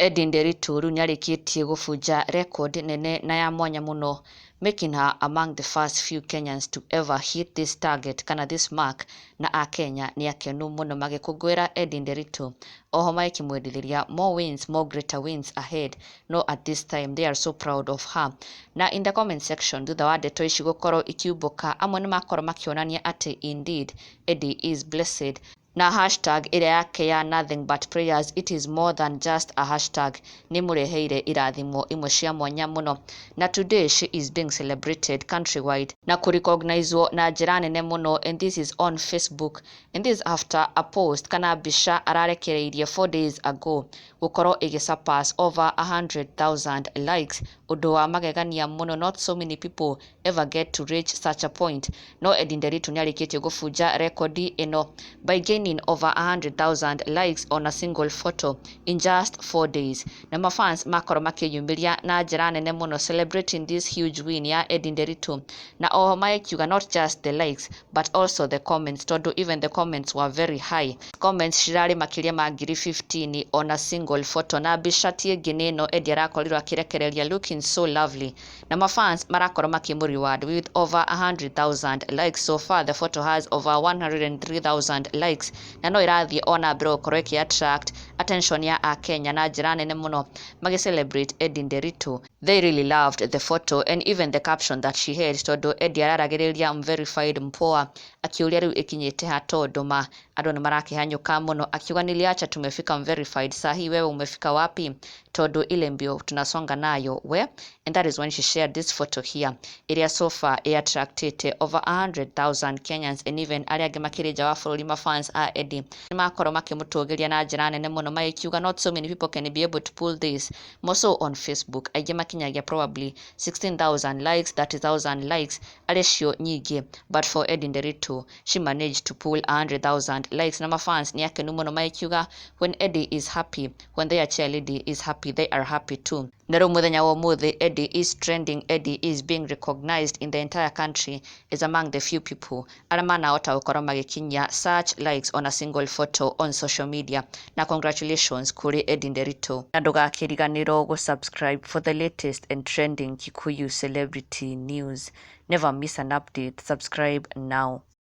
Edday Nderitu rĩu nĩarĩkĩtie gũbunja record nene na ya mwanya mũno, making her among the first few Kenyans to ever hit this target kana this mark. Na akenya nĩ akenu mũno magĩkũngũĩra Edday Nderitu, oho magĩkĩmwendithĩria more wins, more greater wins ahead. No at this time they are so proud of her. Na in the comment section, thutha wa ndeto ici gũkorwo ikiumbũka, amwe nĩ makorwo makĩonania atĩ indeed Edday is blessed, na hashtag ĩrĩa yake ya "nothing but prayers", it is more than just a hashtag, nĩ mũreheire irathimo imwe cia mwanya mũno. Na today she is being celebrated countrywide na kũrecognizwo na njĩra nene mũno, and this is on Facebook, and this is after a post kana mbica ararekereirie 4 days ago gũkorwo ĩgĩ surpass over 100,000 likes, ũndũ wa magegania mũno. Not so many people ever get to reach such a point, no Edday Nderitu nĩarĩkĩtie gũbunja rekondi ĩno by gaining over 100,000 likes on a single photo in just 4 days. Na mafans makorwo makĩyumĩria na njĩra nene mũno, celebrating this huge win ya Edday Nderitu, na oho magĩkiuga not just the likes but also the comments, tondũ even the comments were very high. Comments cirarĩ makĩria ma 15,000 on a single photo. Na mbica ti ĩngĩ nĩ ĩno Edday arakorirwo akĩrekereria, looking so lovely, na mafans marakorwo makĩmũ reward with over 100,000 likes. So far the photo has over 103,000 likes, na no ĩrathiĩ ona mbere gũkorwo ĩkĩ attract attention ya akenya na njĩra nene mũno, magĩ celebrate Edday Nderitu. They really loved the photo and even the caption that she had, tondũ Edday araragĩrĩria "verified mpoa", akĩũria rĩu ĩkinyĩte ha, tondũ ma andũ nĩ marakĩhanyũka mũno, akiuga, "Niliacha tumefika verified, sahi wewe umefika wapi? Tondũ ile mbio tunasonga nayo we." And that is when she shared this photo here, ĩrĩa so far ĩ-attractĩte over 100,000 Kenyans and even arĩa angĩ makĩrĩ nja wa bũrũri. Mafans a Edday nĩ makorwo makĩmũtũgĩria na njĩra nene mũno, magĩkiuga not so many people can be able to pull this, more so on Facebook. Aingĩ makinyagia probably 16,000 likes, 30,000 likes, arĩ cio nyingĩ, but for Edday Nderitu she managed to pull 100,000 likes. Na mafans nĩ akenu mũno, magĩkiuga when Edday is happy, when their chairlady is happy, they are happy too. Na rĩu mũthenya wa ũmũthĩ Edday is trending. Edday is being recognized in the entire country as among the few people arĩa manahota gũkorwo magĩkinyia such likes on a single photo on social media. Na congratulations kũrĩ Edday Nderitu, na ndũgakĩriganĩrwo gũ-subscribe for the latest and trending Kikuyu celebrity news. Never miss an update. Subscribe now.